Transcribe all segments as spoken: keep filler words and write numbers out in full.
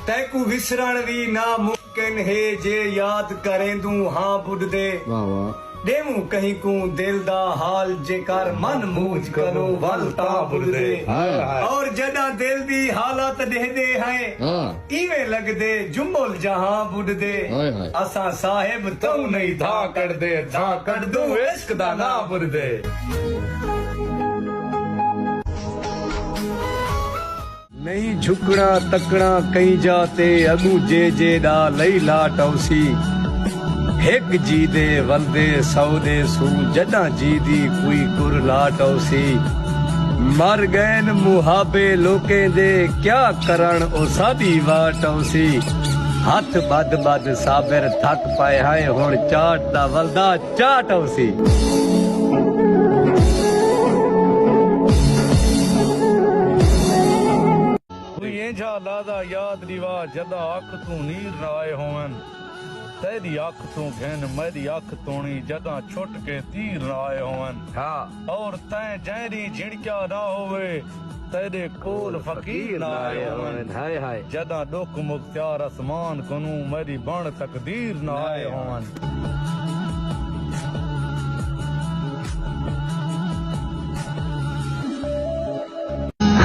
تیکوں وسرݨ وی ناممکن ہے، جے یاد کریندوں ہاں ٻݙدے۔ واہ واہ۔ ݙیووں کہیں کوں دل دا حال، جیکر من موج کنوں ول تاں ٻݙدے۔ ہائے ہائے۔ اور جݙاں دل دی حالت ݙیہدے ہیں، ہاں۔ ایویں لڳدے جمل جہاں ٻݙدے۔ ہائے ہائے۔ اساں صاحب توں نہیں دھاں کݙدے، دھاں کݙدوں عشق دا ناں ٻݙدے۔ نہیں جھکݨا تکݨا کہیں جا تے، اڳوں جے جے ݙا لئی لاٹ آؤسی۔ ہک جی دے ولدے سو ݙے سوں، جݙاں جی دی کوئی کر لاٹ آؤسی۔ مر ڳئن محابے لوکیں دے، کیا کرݨ او ساݙی واٹ آؤسی۔ ہتھ ٻدھ ٻدھ صابر تھک پئے ہیں، ہݨ چاٹ دا ولدا چاٹ آؤسی۔ کوئی اینجھا لحظہ یاد ݙیوا، جݙاں اکھ توں نیر نہ آئے ہوون۔ تیݙی اکھ توں گھن میݙی اکھ توݨی، جݙاں چھٹ کے تیر نہ آئے ہوون۔ ہاں۔ اور تیں جئیں ݙینہہ جھڑکیا نہ ہووے، تیݙے کول فقیر نہ آئے ہوون۔ ہائے ہائے۔ جݙاں ݙکھ مختیار اسمان کنوں، میݙی بݨ تقدیر نہ آئے ہوون۔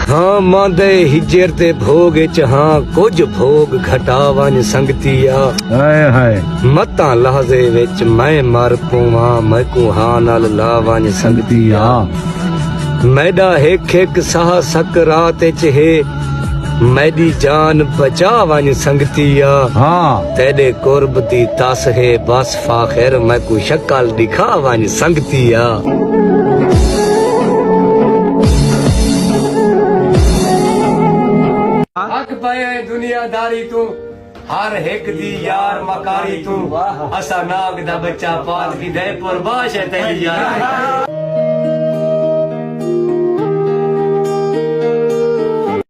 ہاں، ماندے ہجر دے بھوگ اچ ہاں، کجھ بھوگ گھٹا ونڄ سنگتیا۔ ہائے ہائے۔ متاں لحظے وچ میں مر پواں، میکوں ہاں نال لا ونڄ سنگتیا۔ میݙا ہک ہک ساہ سکرات اچ ہے، میݙی جان بچا ونڄ سنگتیا۔ ہاں۔ تیݙے قرب دی تس ہے بس فاخر، میکوں شکل ݙکھا ونڄ سنگتیا۔ اکھ پئے ہیں دنیا داری توں، ہر ہک دی یار مکاری توں۔ واہ۔ اساں ناگ دا بچہ پال گھدے، قربان ہے تیݙی یاری۔